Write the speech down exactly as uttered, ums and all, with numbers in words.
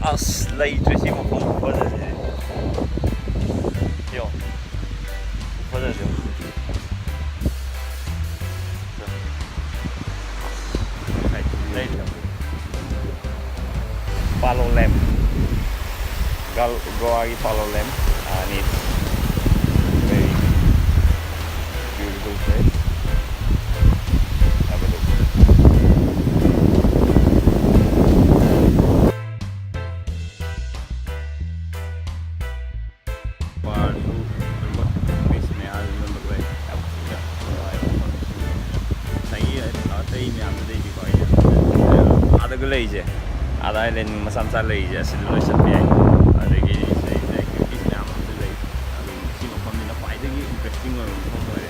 ꯑꯁ, ꯂꯩꯇ꯭ꯔꯦ ꯁꯤ ꯃꯐꯝ ꯈꯨꯐꯖꯁꯤꯗꯤ꯫ ꯌꯣ, ꯈꯨꯐꯖꯁꯦ꯫ ꯂꯩꯇ꯭ꯔꯦ꯫ Palo Lem. Gal-, Goa-ꯒꯤ Palo Lem. And it's very beautiful place. Have a look. ꯕꯥꯔꯁꯨ ꯑꯗꯨꯝꯕ ꯕꯤꯁ ꯃꯌꯥꯗ ꯑꯗꯨꯝꯕ ꯂꯩ꯫ ꯌꯥꯝ ꯊꯤꯅ ꯅꯨꯡꯉꯥꯏꯕ ꯃꯐꯝ꯫ ꯉꯁꯥꯏꯒꯤ ꯑꯇꯩ ꯃꯌꯥꯝꯗꯨꯗꯩꯗꯤꯀꯣ, ꯑꯩꯅ ꯑꯥꯗꯒ ꯂꯩꯔꯤꯁꯦ, ꯑꯥꯗ ꯑꯥꯏꯂꯦꯟ ꯃꯆꯥ ꯃꯆꯥ ꯂꯩꯔꯤꯁꯦ, ꯑꯁꯤꯗ ꯂꯣꯏ ꯆꯠꯄ ꯌꯥꯏ꯫ ꯑꯗꯒꯤ ꯁꯤꯗꯩꯁꯤꯗ activities ꯃꯌꯥꯝ ꯑꯃꯁꯨ ꯂꯩ꯫ ꯑꯗꯨ ꯁꯤ ꯃꯐꯝꯁꯤꯅ ꯈ꯭ꯋꯥꯏꯗꯒꯤ interesting ꯑꯣꯏꯕ ꯃꯐꯝ ꯑꯣꯏꯔꯦ꯫